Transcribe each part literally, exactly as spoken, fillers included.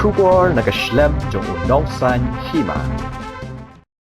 Khubor na ka shlem jong u nongsan hima.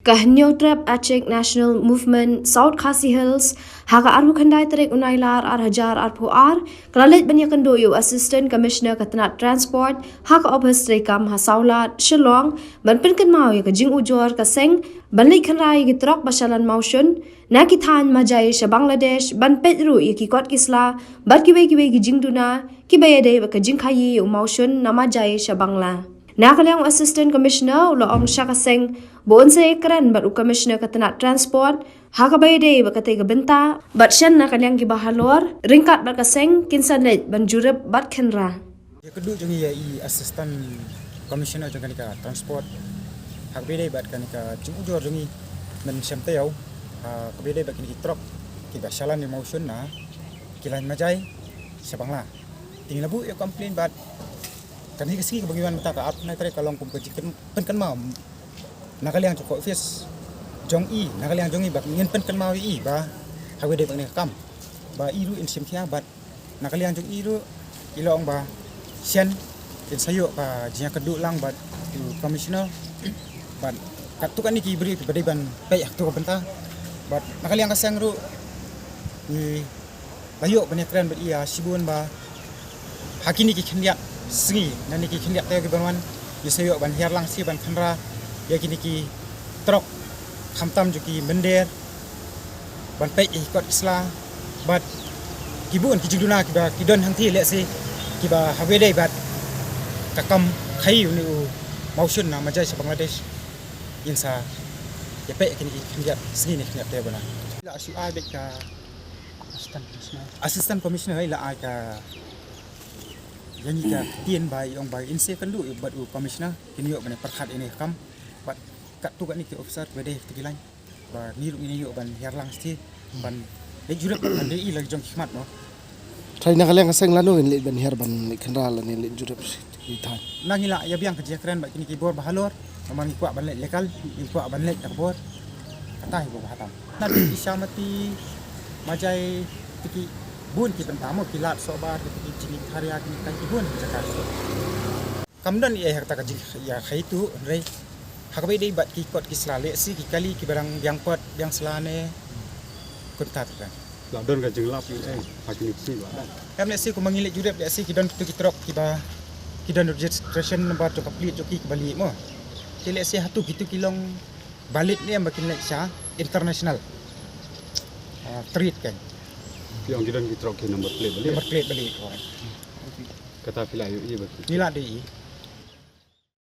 Ka Hynñiewtrep Achik National Movement South Khasi Hills, ha ka arphew khyndai tarik u Nailar ar hajar arphew ar, ka la leit ban ïakynduh ïa u Assistant Commissioner ka tnat Transport ha ka ophis treikam ha Sawlad, Shillong, ban pynkynmaw ïa ka jingujor ka seng ban leit khynra ïa ki trok ba shalan mawshun na ki thaiñ Majai sha Bangladesh, ban peit ruh ïa ki kot ki sla bad kiwei kiwei ki jingduna kiba ïadei bad ka jingkhaïi ïa u mawshun na Majai sha Bangla. Na ka liang u Assistant Commissioner u la ong sha ka seng ba un sa ïakren bad u Commissioner ka tnat Transport ha kaba ïadei bad katei ka bynta, bad shen na ka liang kiba halor ryngkat bad ka seng kin sa leit ban jurip bad khynra. Ïakynduh jong ngi ïa i Assistant Commissioner jong kane ka Transport ha kaba ïadei bad kane ka jingujor jong ngi mynshem taïew ha kaba ïadei bad kine ki trok kiba shalan ïa u mawshun na ki laiñ Majai sha Bangla. Te ngi la buh ïa u complain bad kane ka sngi kaba ngi wan mynta ka arphew khyndai tarik ka long kum ka jingpyn-, pynkynmaw na ka liang jong ka ophis jong i, na ka liang jong i ba ngin pynkynmaw ïa i ba ha kaba ïadei bad kane ka kam ba i ruh in shim khia bad na ka liang jong i ruh i la ong ba shen in sa ïoh ka jingïakynduh lang bad u Commissioner bad katto katne ki briew kiba dei ban peit ha kato ka bynta bad na ka liang ka seng ruh ngi la ïoh ban ïakren bad i ïa shibun ba ha kine ki khyndiat sngi, na kine ki khyndiat taïew kiban wan, ngi sa ïoh ban hiar lang shi ban khynra ïa kine ki trok, khamtam jong ki mynder, ban peit ïa ki kot ki sla bad ki bun ki jingduna kiba ki don hangtei lehse kiba ha kaba ïadei bad ka kam khaïi une u mawshun na Majai sha Bangladesh. Ngin sa ïa peit ïa kine ki khyndiat sngi ne khyndiat taïew ba na. La shu ai beit ka Assistant Commissioner. Assistant Commissioner i la ai ka ïa ngi ka ktien ba i ong ba in sa ïakynduh bad u Commissioner kin ïoh ban pyrkhat ïa kane ka kam bad katto katne ki officer kiba dei ha kito ki laiñ ba ngi ruh ngin ïoh ban hiar lang shi ban leit jurip ban dei i la jong ki khmat mo. Trai na ka liang ka seng lano ngin leit ban hiar ban leit khynra lane leit jurip shi ki thaiñ. Na ngi la ïa biang ka jingkren bad kine ki bor ba halor. Namar ngi kwah ban leit legal, ngi kwah ban leit na ka bor. Kata hi bor ba hatam. Na ki Shamati, Majai, ki bun ki bynta mo, ki Lad Sohbar, ki Jingitharia, ki bun ki jaka. Kam don ïa kata ka jing ïa khaitu, hynrei ha kaba ïadei bad ki kot ki sla lehse ki kali kiba dang biang kot biang sla ne kumta te. La don ka jinglap ïa eh ha kine ki sngi la don. Em lehse kumba ngi leit jurip lehse ki don kitu ki trok kiba ki don registration number jong ka plate jong ki kiba lieh mo. Te lehse hatu kitu ki long valid ne em ba kin leit sha international, ah, trade kan. Ki ong ki don ki trok ki number plate ba lieh. Number plate ba lieh. Kata phi la ïohi ba ki. Ngi la dei.